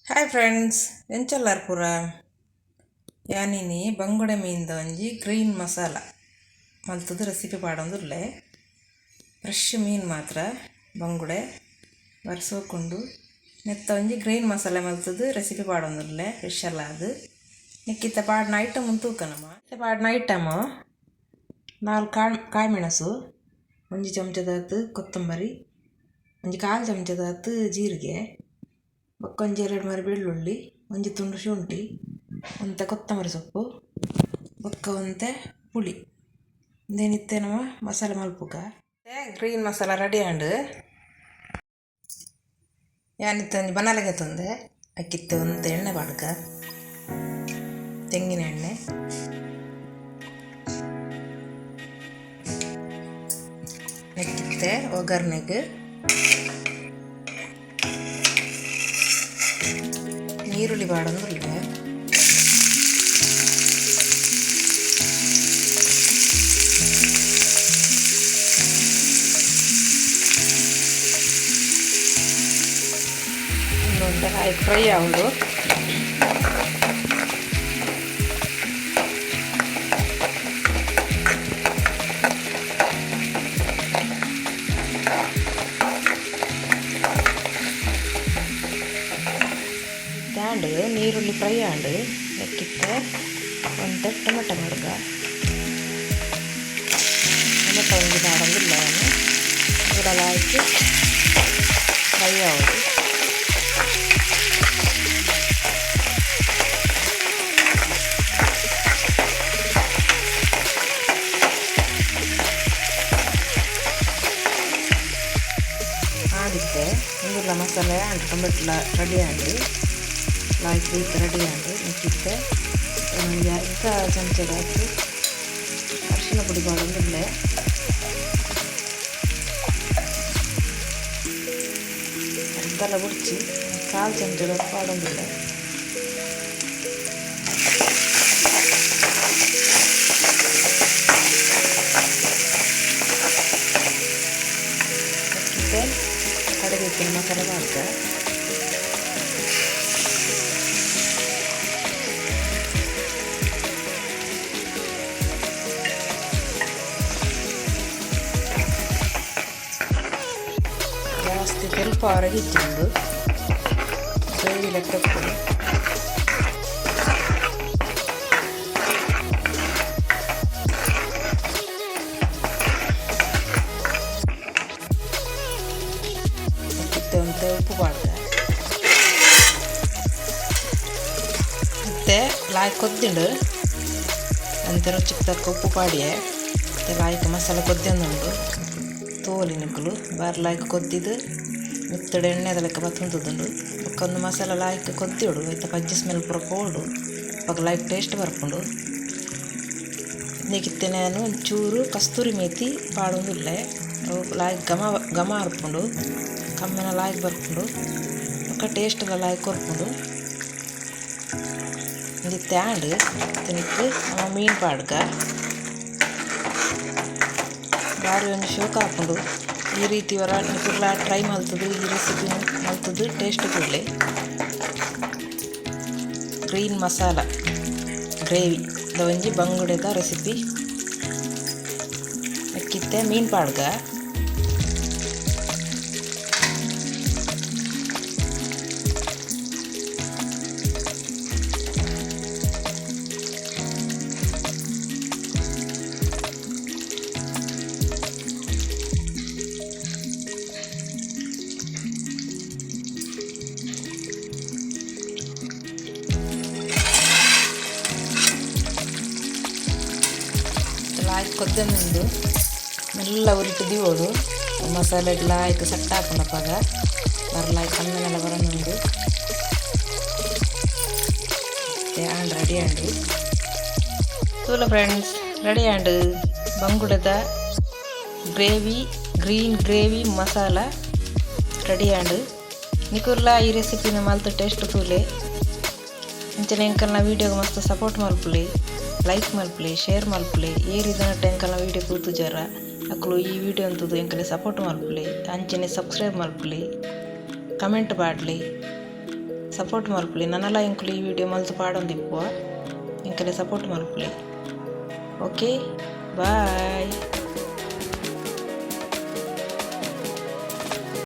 Hi friends, ಎಂಚಲ್ಲಾರ್ ಪೂರ? ಯಾನಿನಿ ಬಂಗುಡೆ ಮೀನ್ದ ಒಂಜಿ ಗ್ರೀನ್ ಮಸಾಲ ಮಲ್ತುದು ರೆಸಿಪಿ ಪಾಡೊಂದುಲ್ಲೆ. ಫ್ರೆಶ್ ಮೀನ್ ಮಾತ್ರ ಬಂಗುಡೆ ಬರ್ಸೋಕುಂಡು. ನೆತ್ತ ಒಂಜಿ ಗ್ರೀನ್ ಮಸಾಲೆ ಮಲ್ತುದು ರೆಸಿಪಿ ಪಾಡೊಂದುಲ್ಲೆ ಸ್ಪೆಷಲ್ ಆದ್. ನೆಕ್ಕಿತ್ತ ಪಾಡ್ನ ಐಟಮ್ ತೂಕ ನಮ. ಪಾಡ್ನ ಐಟಮ್ 4 ಕಾಯಿ ಮೆಣಸು, ಒಂಜಿ ಚಮಚದಾತ್ ಕೊತ್ತಂಬರಿ, ಒಂಜಿ ಕಾಲು ಚಮಚದಾತ್ ಜೀರಿಗೆ, ಬೊಕ್ಕ ಒಂಜಿ 2 ಮರಿ ಬೆಳ್ಳುಳ್ಳಿ, ಒಂಜಿ ತುಂಡು ಶುಂಠಿ, ಒಂತೆ ಕೊತ್ತಂಬರಿ ಸೊಪ್ಪು, ಬೊಕ್ಕ ಒಂತೆ ಪುಳಿ. ಇಂದೆನಿತ್ತೆ ನಮ ಮಸಾಲೆ ಮಲ್ಪುಗ. ಗ್ರೀನ್ ಮಸಾಲ ರೆಡಿ ಆಂಡ್. ಯಾನಿತ್ತೆ ಒಂಜಿ ಬನಲೆಗೆ ತಂದೆ ಅಕ್ಕಿತ್ತೆ ಒಂತೆ ಎಣ್ಣೆ ಪಾಡ್ಕ, ತೆಂಗಿನ ಎಣ್ಣೆ. ನೆಕ್ಕಿತ್ತೆ ಒಗ್ಗರಣೆಗೆ ನೀರುಳ್ಳಿ ಪಾಡೊಂದುಲ್ಲೆ. ಒಂತೆ ಫ್ರೈ ಆವೊಡು. ಆಂಡ್ ನೀರುಳ್ಳಿ ಫ್ರೈ ಆಂಡ್. ನೆಕ್ಕಿತ್ತೆ ಒಂತೆ ಟೊಮೆಟೊ ಪಾಡ್ಗ. ಟೊಮೆಟೊ ಒಂಜಿ ಪಾಡೊಂದುಲ್ಲೆ ಯಾನ್. ಪೂರ ಲಾಯ್ಕ್ ಫ್ರೈ ಆವೊಡು. ಆಂಡಿತ್ತೆ ಉಂದುಲ ಮಸಾಲೆ ಆಂಡ್, ಟೊಮೆಟೊಲ ರೆಡಿ ಆಂಡ್, ಲಾಯ್ಕ್ ಬೇಯ್ತ್ ರೆಡಿ ಆಂಡ್. ನೆಕ್ಕಿತ್ತೆ ಒಂಜಿ ಅರ್ಧ ಚಮಚದಾತ್ ಅರಿಶಿನ ಪೊಡಿ ಪಾಡೊಂದುಲ್ಲೆ. ಅರ್ಧಲ ಬೊಡ್ಚಿ, ಕಾಲು ಚಮಚದಾತ್ ಪಾಡೊಂದುಲ್ಲೆ. ನೆಕ್ಕಿತ್ತೆ ಕಡೆದಿತ್ತಿನ ಮಸಾಲೆ ಪಾಡ್ಕ. ಜಾಸ್ತಿ ತೆಲ್ಪು ಆವರೆಗೆ ಇಜ್ಜಿ ಉಂದು, ಗ್ರೇವಿ ಲೆಕ್ಕ ಉಪ್ಪುಂಡು. ಇತ್ತೆ ಒಂತೆ ಉಪ್ಪು ಪಾಡ್ಕ. ಇತ್ತೆ ಲಾಯ್ಕ್ ಕೊದ್ದಿಂಡು. ಅಂತೆ ರುಚಿಗೆ ತಕ್ಕ ಉಪ್ಪು ಪಾಡಿಯೆ. ಇತ್ತೆ ಲಾಯ್ಕ್ ಮಸಾಲೆ ಕೊದ್ದೊಂದುಂಡು, ತೋಲಿ ನಿಕುಲು. ಬಾರಿ ಲಾಯ್ಕ್ ಕೊದ್ದಿದ್ದು ಮಿತ್ತುಡು ಎಣ್ಣೆದ ಲೆಕ್ಕ ಬತ್ತೊಂದುಂಡು. ಬೊಕ್ಕ ಒಂದು ಮಸಾಲೆ ಲಾಯ್ಕ್ ಕೊದ್ದಿಯೋಡು, ಐತ ಪಜ್ಜಿ ಸ್ಮೆಲ್ ಪೂರ ಪೋವೊಡು. ಅಪಗ ಲಾಯ್ಕ್ ಟೇಸ್ಟ್ ಬರ್ಪುಂಡು. ನೆಕ್ಕಿತ್ತೆ ನಾನು ಒಂಚೂರು ಕಸ್ತೂರಿ ಮೇಥಿ ಪಾಡೊಂದುಲ್ಲೆ. ಅವು ಲಾಯ್ಕ್ ಘಮ ಘಮ ಬರ್ಪುಂಡು, ಕಮ್ಮೆನ ಲಾಯ್ಕ್ ಬರ್ಪುಂಡು, ಬೊಕ್ಕ ಟೇಸ್ಟ್ ಲಾಯ್ಕ್ ಕೊರ್ಪುಂಡು. ಒಂಜಿ ಆಂಡ್. ಇತ್ತೆ ನಮ ಮೀನ್ ಪಾಡ್ಗ. ಬಾರಿ ಒಂಜಿ ಶೋಕ್ ಆಪುಂಡು. ಈ ರೀತಿ ಒರ ನಿಕುಲ್ಲ ಟ್ರೈ ಮಲ್ತುದು, ಈ ರೆಸಿಪಿ ಮಲ್ತುದು ಟೇಸ್ಟ್ ತೂಲೆ. ಗ್ರೀನ್ ಮಸಾಲ ಗ್ರೇವಿ ದ ಒಂಜಿ ಬಂಗುಡೆದ ರೆಸಿಪಿ. ನೆಕ್ಕಿತ್ತೆ ಮೀನ್ ಪಾಡ್ಗ. ಲಾಯ್ಕ್ ಕೊದ್ದೊಂದುಂಡು. ಮೆಲ್ಲ ಉರಿಟ್ ದೀವೊಡು. ಮಸಾಲೆಗ್ ಲಾಯ್ಕ್ ಸೆಟ್ ಆಪುಂಡು. ಅಪಗ ಬಾರಿ ಲಾಯ್ಕ್ ಕಮ್ಮೆನೆಲ ಬರೊಂದುಂಡು. ಆಂಡ್, ರೆಡಿ ಆಂಡ್. ತೂಲ ಫ್ರೆಂಡ್ಸ್, ರೆಡಿ ಆಂಡ್. ಬಂಗುಡೆದ gravy, green gravy masala ready ಆಂಡ್. ನಿಕುಲ್ಲ ಈ ರೆಸಿಪಿನ ಮಲ್ತ್ ಟೇಸ್ಟ್ ತೂಲೆ. ಅಂಚನೆ ಎಂಕಲ್ನ ವೀಡಿಯೋಗೆ ಮಸ್ತ್ ಸಪೋರ್ಟ್ ಮಲ್ಪುಲೆ, ಲೈಕ್ ಮಲ್ಪುಲೆ, ಶೇರ್ ಮಲ್ಪುಲೆ. ಏರ್ ಇದನ್ನಟ್ಟ ಎಂಕಲ್ನ ವೀಡಿಯೋ ತೂತುಜಾರ, ಅಕುಲು ಈ ವೀಡಿಯೋ ತೂದು ಎಂಕಲೆ ಸಪೋರ್ಟ್ ಮಲ್ಪುಲೆ. ಅಂಚನೆ ಸಬ್ಸ್ಕ್ರೈಬ್ ಮಲ್ಪುಲೆ, ಕಮೆಂಟ್ ಪಾಡ್ಲೆ. ಸಪೋರ್ಟ್ ಮಲ್ಪುಲೆ. ನನಲ ಎಂಕುಲು ಈ ವಿಡಿಯೋ ಮಲ್ತು ಪಾಡೊಂದಿಪ್ಪುವ, ಎಂಕಲೆ ಸಪೋರ್ಟ್ ಮಲ್ಪುಲೆ. Okay, bye.